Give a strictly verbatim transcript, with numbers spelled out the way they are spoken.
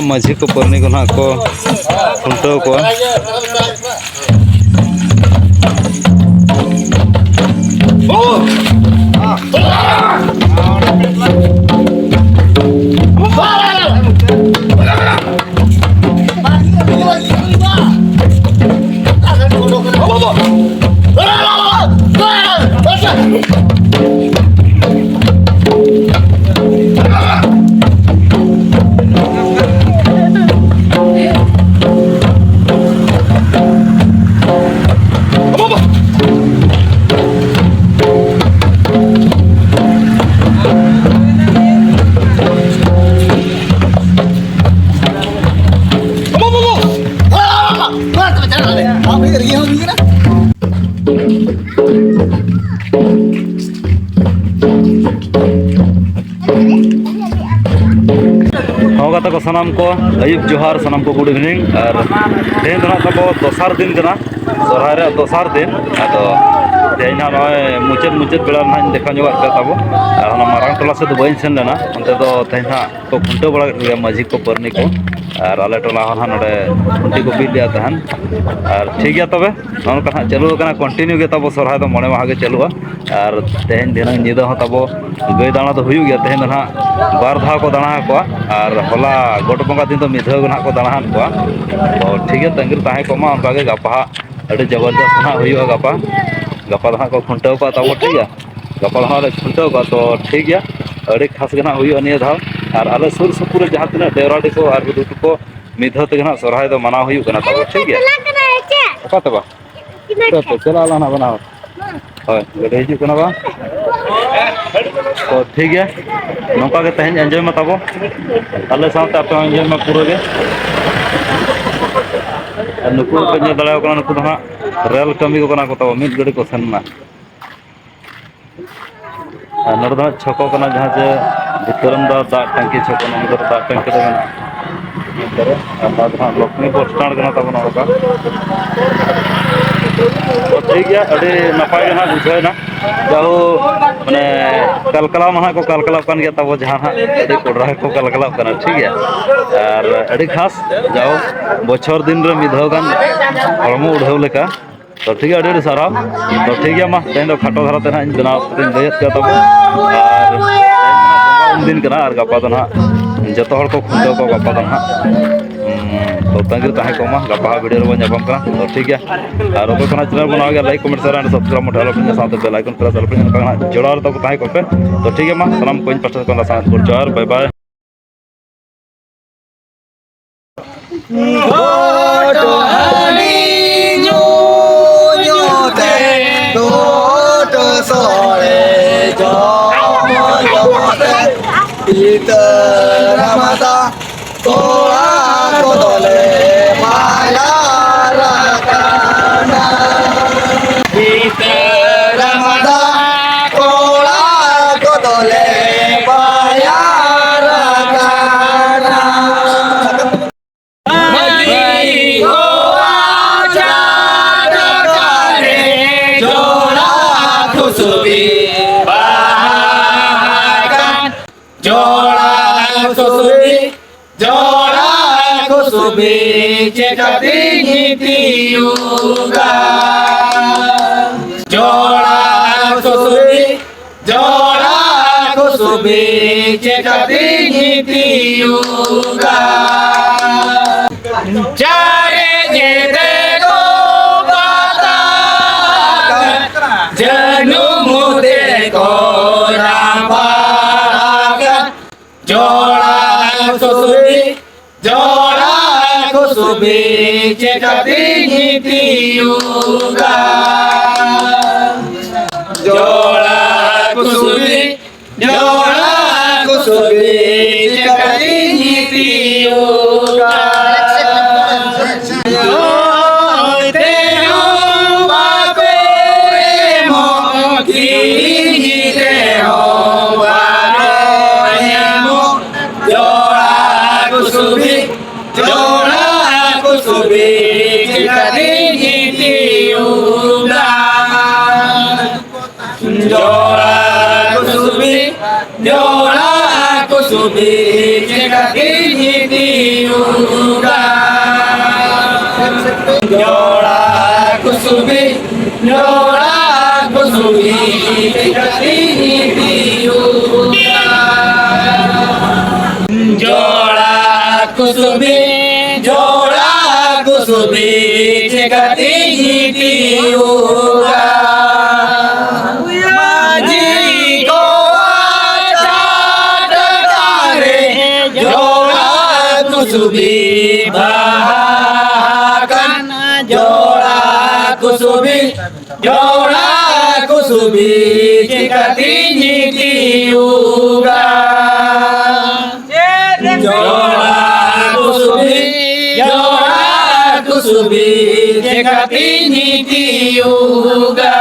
ᱢᱟᱹᱡᱷᱤ ᱠᱚ ᱯᱟᱹᱨᱱᱤ ᱠᱚ ᱱᱟᱦᱟᱜ ᱠᱚ ᱠᱷᱩᱱᱴᱟᱹᱣ ᱠᱚᱣᱟ᱾ ᱦᱚᱸ, ᱜᱟᱛᱮ ᱠᱚ ᱥᱟᱱᱟᱢ ᱠᱚ, ᱟᱹᱭᱩᱵ ᱡᱚᱦᱟᱨ ᱥᱟᱱᱟᱢ ᱠᱚ, good evening᱾ ᱟᱨ ᱛᱮᱦᱮᱧ ᱫᱚ ᱱᱟᱜ ᱛᱟᱵᱚ ᱫᱚᱥᱟᱨ ᱫᱤᱱ ᱠᱟᱱᱟ, ᱥᱚᱦᱨᱟᱭ ᱨᱮᱭᱟᱜ ᱫᱚᱥᱟᱨ ᱫᱤᱱ᱾ ᱟᱫᱚ ᱛᱮᱦᱮᱧ ᱱᱟᱜ ᱱᱚᱜᱼᱚᱭ ᱢᱩᱪᱟᱹᱫ, ᱢᱩᱪᱟᱹᱫ ᱵᱮᱲᱟ ᱨᱮ ᱱᱟᱜ ᱤᱧ ᱫᱮᱠᱷᱟᱣ ᱧᱚᱜᱟᱜ ᱯᱮᱭᱟ ᱛᱟᱵᱚ᱾ ᱟᱨ ᱚᱱᱟ ᱢᱟᱨᱟᱝ ᱴᱚᱞᱟ ᱥᱮᱫ ᱫᱚ ᱵᱟᱹᱧ ᱥᱮᱱ ᱞᱮᱱᱟ, ᱚᱱᱛᱮ ᱫᱚ ᱛᱮᱦᱮᱧ ᱦᱟᱸᱜ ᱠᱚ ᱠᱷᱩᱱᱴᱟᱹᱣ ᱵᱟᱲᱟ ᱠᱮᱫ ᱠᱚᱜᱮᱭᱟ ᱢᱟᱹᱡᱷᱤ ᱠᱚ, ᱯᱟᱹᱨᱱᱤ ᱠᱚ, ᱟᱨ ᱟᱞᱮ ᱴᱚᱞᱟ ᱦᱚᱸ ᱱᱟᱜ ᱱᱚᱰᱮ ᱠᱷᱩᱱᱴᱤ ᱠᱚ ᱵᱤᱫ ᱞᱮᱫᱼᱟ ᱛᱟᱦᱮᱱ᱾ ᱟᱨ ᱴᱷᱤᱠ ᱜᱮᱭᱟ ᱛᱚᱵᱮ, ᱱᱚᱜᱼᱚ ᱱᱚᱝᱠᱟ ᱦᱟᱸᱜ ᱪᱟᱹᱞᱩ ᱟᱠᱟᱱᱟ, continue ᱜᱮ ᱛᱟᱵᱚ ᱥᱚᱨᱦᱟᱭ ᱫᱚ ᱢᱚᱬᱮ ᱢᱟᱦᱟ ᱜᱮ ᱪᱟᱹᱞᱩᱜᱼᱟ᱾ ᱟᱨ ᱛᱮᱦᱮᱧ ᱫᱷᱤᱱᱟᱹᱝ ᱧᱤᱫᱟᱹ ᱦᱚᱸ ᱛᱟᱵᱚ ᱜᱟᱹᱭ ᱫᱟᱬᱟ ᱫᱚ ᱦᱩᱭᱩᱜ ᱜᱮᱭᱟ᱾ ᱛᱮᱦᱮᱧ ᱫᱚ ᱱᱟᱦᱟᱜ ᱵᱟᱨ ᱫᱷᱟᱣ ᱠᱚ ᱫᱟᱬᱟ ᱟᱠᱚᱣᱟ, ᱟᱨ ᱦᱚᱞᱟ ᱜᱚᱰ ᱵᱚᱸᱜᱟ ᱫᱤᱱ ᱫᱚ ᱢᱤᱫ ᱫᱷᱟᱣ ᱜᱮ ᱱᱟᱦᱟᱜ ᱠᱚ ᱫᱟᱬᱟ ᱟᱫ ᱠᱚᱣᱟ᱾ ᱛᱚ ᱴᱷᱤᱠ ᱜᱮᱭᱟ, ᱛᱟᱺᱜᱤ ᱨᱮ ᱛᱟᱦᱮᱸ ᱠᱚᱜ ᱢᱟ᱾ ᱚᱱᱠᱟ ᱜᱮ ᱜᱟᱯᱟ ᱦᱟᱸᱜ ᱟᱹᱰᱤ ᱡᱚᱵᱚᱨᱫᱚᱥᱛ ᱱᱟᱦᱟᱜ ᱦᱩᱭᱩᱜᱼᱟ᱾ ᱜᱟᱯᱟ, ᱜᱟᱯᱟ ᱫᱚ ᱦᱟᱸᱜ ᱠᱚ ᱠᱷᱩᱱᱴᱟᱹᱣ ᱠᱚᱣᱟ ᱛᱟᱵᱚ, ᱴᱷᱤᱠ ᱜᱮᱭᱟ᱾ ᱜᱟᱯᱟ ᱫᱚ ᱦᱟᱸᱜ ᱞᱮ ᱠᱷᱩᱱᱴᱟᱹᱣ ᱠᱚᱣᱟ᱾ ᱛᱚ ᱴᱷᱤᱠ ᱜᱮᱭᱟ, ᱟᱹᱰᱤ ᱠᱷᱟᱥ ᱜᱮ ᱱᱟᱦᱟᱜ ᱦᱩᱭᱩᱜᱼᱟ ᱱᱤᱭᱟᱹ ᱫᱷᱟᱣ᱾ ᱟᱨ ᱟᱞᱮ ᱥᱩᱨ ᱥᱩᱯᱩᱨ ᱨᱮ ᱡᱟᱦᱟᱸ ᱛᱤᱱᱟᱹᱜ ᱰᱮᱣᱨᱟ ᱰᱤ ᱠᱚ ᱟᱨ ᱜᱩᱰᱩ ᱠᱚ ᱢᱤᱫ ᱫᱷᱟᱣ ᱛᱮᱜᱮ ᱱᱟᱦᱟᱜ ᱥᱚᱨᱦᱟᱭ ᱫᱚ ᱢᱟᱱᱟᱣ ᱦᱩᱭᱩᱜ ᱠᱟᱱᱟ ᱛᱟᱵᱚ, ᱴᱷᱤᱠ ᱜᱮᱭᱟ᱾ ᱚᱠᱟ ᱛᱮ ᱵᱟ? ᱪᱟᱞᱟᱜ ᱟᱞᱟᱝ ᱱᱟᱦᱟᱜ ᱵᱟᱱᱟ ᱦᱚᱲ᱾ ᱦᱳᱭ, ᱜᱟᱹᱰᱤ ᱦᱤᱡᱩᱜ ᱠᱟᱱᱟ ᱵᱟᱝ? ᱛᱚ, ᱴᱷᱤᱠ ᱜᱮᱭᱟ, ᱱᱚᱝᱠᱟ ᱜᱮ ᱛᱮᱦᱮᱧ enjoy ᱢᱟ ᱛᱟᱵᱚ, ᱟᱞᱮ ᱥᱟᱶᱛᱮ ᱟᱯᱮ ᱦᱚᱸ enjoy ᱢᱟ ᱯᱩᱨᱟᱹ ᱜᱮ᱾ ᱟᱨ ᱱᱩᱠᱩ ᱯᱮ ᱧᱮᱞ ᱫᱟᱲᱮᱭᱟᱠᱚ ᱠᱟᱱᱟ, ᱱᱩᱠᱩ ᱫᱚ ᱦᱟᱸᱜ ᱨᱮᱞ ᱠᱟᱹᱢᱤ ᱠᱚ ᱠᱟᱱᱟ ᱠᱚ ᱛᱟᱵᱚ, ᱢᱤᱫ ᱜᱷᱟᱹᱲᱤ ᱠᱚ ᱥᱮᱱ ᱮᱱᱟ᱾ ᱟᱨ ᱱᱚᱰᱮ ᱫᱚ ᱦᱟᱸᱜ ᱪᱷᱚᱠᱚ ᱠᱟᱱᱟ, ᱡᱟᱦᱟᱸ ᱡᱮ ᱵᱷᱤᱛᱟᱹᱨᱟᱢ ᱫᱟ ᱫᱟᱜ ᱴᱟᱝᱠᱤ ᱪᱷᱚᱠᱚ, ᱱᱚᱣᱟ ᱫᱚ ᱫᱟᱜ ᱴᱟᱝᱠᱤ ᱫᱚ ᱢᱮᱱᱟᱜᱼᱟ᱾ ᱱᱚᱛᱮ ᱨᱮ, ᱟᱨ ᱱᱚᱣᱟ ᱫᱚ ᱦᱟᱸᱜ ᱞᱚᱠᱷᱢᱤ bus stand ᱠᱟᱱᱟ ᱛᱟᱵᱚᱱᱟ ᱚᱠᱟ᱾ ᱛᱚ ᱴᱷᱤᱠ ᱜᱮᱭᱟ, ᱟᱹᱰᱤ ᱱᱟᱯᱟᱭ ᱜᱮ ᱱᱟᱦᱟᱜ ᱵᱩᱡᱷᱟᱹᱣ ᱮᱱᱟ᱾ ᱡᱟᱦᱳ, ᱢᱟᱱᱮ, ᱠᱟᱞᱠᱟᱞᱟᱣ ᱢᱟ ᱦᱟᱸᱜ ᱠᱚ ᱠᱟᱞᱠᱟᱞᱟᱣ ᱠᱟᱱ ᱜᱮᱭᱟ ᱛᱟᱵᱚ, ᱡᱟᱦᱟᱸ ᱦᱟᱸᱜ ᱟᱹᱰᱤ ᱠᱚᱰᱨᱟ ᱜᱮᱠᱚ ᱠᱟᱞᱠᱟᱞᱟᱣ ᱠᱟᱱᱟ, ᱴᱷᱤᱠ ᱜᱮᱭᱟ᱾ ᱟᱨ ᱟᱹᱰᱤ ᱠᱷᱟᱥ, ᱡᱟᱦᱳ, ᱵᱚᱪᱷᱚᱨ ᱫᱤᱱ ᱨᱮ ᱢᱤᱫ ᱫᱷᱟᱣ ᱜᱟᱱ ᱦᱚᱲᱢᱚ ᱩᱰᱷᱟᱹᱣ ᱞᱮᱠᱟ᱾ ᱛᱚ ᱴᱷᱤᱠ ᱜᱮᱭᱟ, ᱟᱹᱰᱤ ᱟᱹᱰᱤ ᱥᱟᱨᱦᱟᱣ᱾ ᱛᱚ ᱴᱷᱤᱠ ᱜᱮᱭᱟ, ᱢᱟ ᱛᱮᱦᱮᱧ ᱫᱚ ᱠᱷᱟᱴᱚ ᱫᱷᱟᱨᱟ ᱛᱮ ᱱᱟᱦᱟᱜ ᱤᱧ ᱵᱮᱱᱟᱣ ᱠᱟᱛᱮᱧ ᱞᱟᱹᱭᱮᱫ ᱯᱮᱭᱟ ᱛᱟᱵᱚ᱾ ᱟᱨ ᱛᱮᱦᱮᱧ ᱫᱚ ᱱᱟᱦᱟᱜ ᱵᱚᱸᱜᱟ ᱩᱢ ᱫᱤᱱ ᱠᱟᱱᱟ, ᱟᱨ ᱜᱟᱯᱟ ᱫᱚ ᱱᱟᱦᱟᱜ ᱡᱚᱛᱚ ᱦᱚᱲ ᱠᱚ ᱠᱷᱩᱱᱴᱟᱹᱣ ᱠᱚᱣᱟ ᱜᱟᱯᱟ ᱫᱚ ᱱᱟᱦᱟᱜ᱾ ᱦᱩᱸ, ᱛᱚ ᱛᱟᱺᱜᱤ ᱨᱮ ᱛᱟᱦᱮᱸ ᱠᱚᱜ ᱢᱟ, ᱜᱟᱯᱟ ᱦᱟᱸᱜ ᱵᱷᱤᱰᱤᱭᱳ ᱨᱮᱵᱚᱱ ᱧᱟᱯᱟᱢ ᱠᱟᱱᱟ᱾ ᱛᱚ ᱴᱷᱤᱠ ᱜᱮᱭᱟ, ᱟᱨ ᱚᱠᱚᱭ ᱠᱚ ᱱᱟᱦᱟᱜ ᱪᱮᱱᱮᱞ ᱵᱚᱱᱟᱣ ᱜᱮᱭᱟ, ᱞᱟᱭᱤᱠ, ᱠᱚᱢᱮᱱᱴ, ᱥᱮᱭᱟᱨ ᱟᱨ ᱥᱟᱵᱥᱠᱨᱟᱭᱤᱵ ᱢᱚᱴᱷᱮ ᱟᱞᱚ ᱯᱮ ᱦᱤᱲᱤᱧᱟ, ᱥᱟᱶᱛᱮ ᱵᱮᱞ ᱟᱭᱠᱚᱱ ᱯᱨᱮᱥ ᱟᱞᱚ ᱯᱮ ᱦᱤᱲᱤᱧᱟ, ᱚᱱᱠᱟ ᱱᱟᱦᱟᱜ ᱡᱚᱲᱟᱣ ᱨᱮ ᱛᱟᱵᱚ ᱛᱟᱦᱮᱸ ᱠᱚᱜ ᱯᱮ᱾ ᱛᱚ ᱴᱷᱤᱠ ᱜᱮᱭᱟ, ᱢᱟ ᱥᱟᱱᱟᱢ ᱠᱚᱧ ᱯᱟᱥᱴᱟ ᱥᱮᱫ ᱠᱷᱚᱱ ᱞᱟᱥᱟᱲᱦᱮᱫ ᱜᱚᱰ ᱡᱚᱦᱟᱨ, ᱵᱟᱭ ᱵᱟᱭ᱾ ᱜᱚᱴ ᱦᱟᱺᱰᱤ ᱧᱩ ᱧᱩ ᱛᱮ, ᱜᱚᱴ ᱥᱚᱲᱮ ᱡᱚᱢ ᱡᱚᱢ ᱛᱮ, ᱯᱤᱛᱟᱹ ᱨᱟᱢᱟᱫᱟ ᱠᱚᱲᱟ ᱠᱚᱫᱚᱞᱮ ᱵᱟᱭᱟᱨ ᱟᱠᱟᱱᱟ᱾ ᱯᱤᱛᱟᱹ ᱨᱟᱢᱟᱫᱟ ᱠᱚᱲᱟ ᱠᱚᱫᱚᱞᱮ ᱵᱟᱭᱟᱨ ᱟᱠᱟᱱᱟ᱾ ᱢᱟᱹᱡᱷᱤ ᱦᱚᱣᱟ ᱪᱟᱴᱠᱟ ᱨᱮ ᱡᱚᱲᱟ ᱠᱩᱥᱵᱤ ᱵᱟᱦᱟ ᱠᱟᱱ᱾ ᱡᱚᱲᱟ ᱠᱩᱥᱵᱤ, ᱡᱚᱲᱟ ᱠᱩᱥᱵᱤ, ᱪᱮᱠᱟᱛᱤᱧ ᱛᱤᱭᱩᱜᱟ? ᱡᱚᱲᱟ ᱠᱩᱥᱵᱤ, ᱡᱚᱲᱟ ᱠᱩᱥᱵᱤ, ᱪᱮᱠᱟᱛᱤᱧ ᱛᱤᱭᱩᱜᱟ? ᱪᱟᱨᱮ ᱡᱮᱛᱮ ᱠᱚ ᱵᱟᱛᱟ, ᱡᱟᱹᱱᱩᱢ ᱛᱮ ᱠᱚ ᱨᱟᱯᱟᱜᱟ᱾ ᱡᱚᱲᱟ ᱠᱩᱥᱵᱤ, ᱡᱚᱲᱟ ᱠᱩᱥᱵᱤ, ᱪᱮᱠᱟᱛᱤᱧ ᱛᱤᱭᱩᱜᱟ? ᱡᱚᱲᱟ ᱠᱩᱥᱵᱤ, ᱡᱚᱲᱟ ᱠᱩᱥᱵᱤ, ᱪᱮᱠᱟᱛᱤᱧ ᱛᱤᱭᱩᱜᱟ? ᱛᱮᱦᱚᱸ ᱵᱟᱯᱮ ᱮᱢᱚᱜ, ᱠᱤᱨᱤᱧ ᱛᱮᱦᱚᱸ ᱵᱟᱯᱮ ᱮᱢᱚᱜ᱾ ᱡᱚᱲᱟ ᱠᱩᱥᱵᱤ, ᱡᱚᱲᱟ ᱠᱩᱥᱵᱤ, ᱪᱮᱠᱟᱛᱤᱧ ᱛᱤᱭᱩᱜᱟ? ᱪᱮᱠᱟᱛᱤᱧ ᱛᱤᱭᱩᱜᱟ? ᱡᱚᱲᱟ ᱠᱩᱥᱩᱵᱤ, ᱡᱚᱲᱟ ᱠᱩᱥᱩᱵᱤ, ᱪᱮᱠᱟᱛᱤᱧ ᱛᱤᱭᱩᱜᱟ? ᱡᱚᱲᱟ ᱠᱩᱥᱩᱵᱤ, ᱡᱚᱲᱟ ᱠᱩᱥᱩᱵᱤ, ᱪᱮᱠᱟᱛᱤᱧ ᱛᱤᱭᱩᱜᱟ? ᱢᱟᱹᱡᱷᱤ ᱠᱚᱣᱟᱜ ᱪᱟᱴᱠᱟ ᱨᱮ ᱡᱚᱲᱟ ᱠᱩᱥᱩᱵᱤ ᱵᱟᱦᱟ ᱟᱠᱟᱱ, ᱡᱚᱲᱟ ᱠᱩᱥᱩᱵᱤ, ᱡᱚᱲᱟ ᱠᱩᱥᱩᱵᱤ, ᱪᱮᱠᱟᱛᱤᱧ ᱛᱤᱭᱩᱜᱟ? ᱡᱚᱲᱟ ᱠᱩᱥᱩᱵᱤ, ᱡᱚᱲᱟ ᱠᱩᱥᱩᱵᱤ, ᱪᱮᱠᱟᱛᱤᱧ ᱛᱤᱭᱩᱜᱟ?